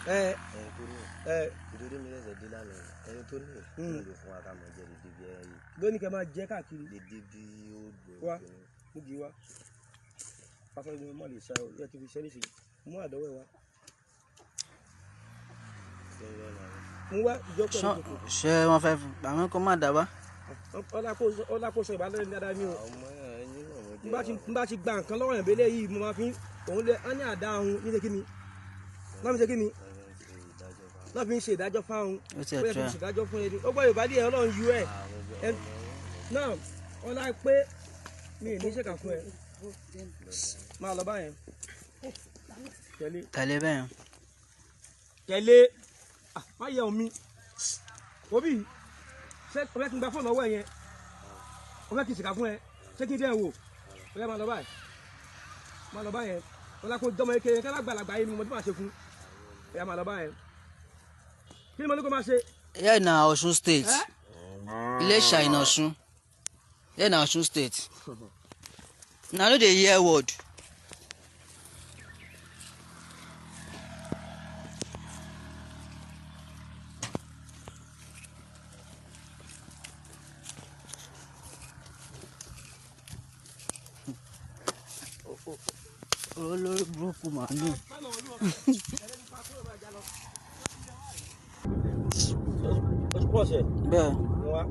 Ẹ Ẹni tó ní. Ẹ. Ìdórí mi lẹ́sẹ̀ dé lánàá. Ẹni tó ní. Ló lè fún wa ká mọ̀ jẹ́ dédé bí ẹyí. Lónìí kẹ́ máa jẹ́ káàkiri. Dédé bí ó lò. Wá múgi wá. Pásọ ìgbìmọ̀ mọ̀ lè ṣá o, yẹ kí n fi ṣẹ́ léṣe. Mú àdọ́wọ́ ẹ wá. Mú wá ìjọ pẹ̀lú ìjòkó. Ṣé wọ́n fẹ́ àwọn kó má dábàá. Ọlákóso ìbálẹ̀ ní dáadáa ní o. Ọmọ ẹyin náà mo jẹ́. N bá ti gba nǹkan lọ́wọ́ yẹn bẹ́lẹ̀ yìí, mo máa fi òun lé á ní àdá òun ní ṣe kí ni? Náà fi ṣe kí ni? Náà fi ń ṣe ìdájọ́ fáwọn. Ó ti ẹ̀ Ó yẹ kí n try. ṣe ìdájọ́ fún ẹni. Ó gbọ́ Yorùbá díẹ̀, Ọlọ́run yú ẹ̀. Náà ọlá pé mi ì ní ṣèkà fún ẹ. Máa lọ báyẹn. Tẹ̀lé. Tẹ̀lé bẹ́ẹ̀. Tẹ̀lé. Ah, má yẹ omi. Òbí, ṣé o fẹ́ kí n gba fóònù lọ́wọ́ ẹ yẹn? O fẹ́ kí n ṣèkà fún ẹ? Ṣé kí n dẹ́ ẹ wò? Ó yá, máa lọ báyìí. Máa lọ báyẹn. Ọlá kó dọ́mọ eke yẹn, kí alágbàlagbà yìí ni mo ti máa ṣe fún. Ó yá, máa lọ báyẹn. Kí ni mo ní kó máa ṣe? Here na Osun State. Ẹ́? Ilesha in Osun. Here na Osun State. Una no dey hear word. Olórí burúkú màálù. Oṣù pọ̀ ṣe. Bẹ́ẹ̀. Mo wá.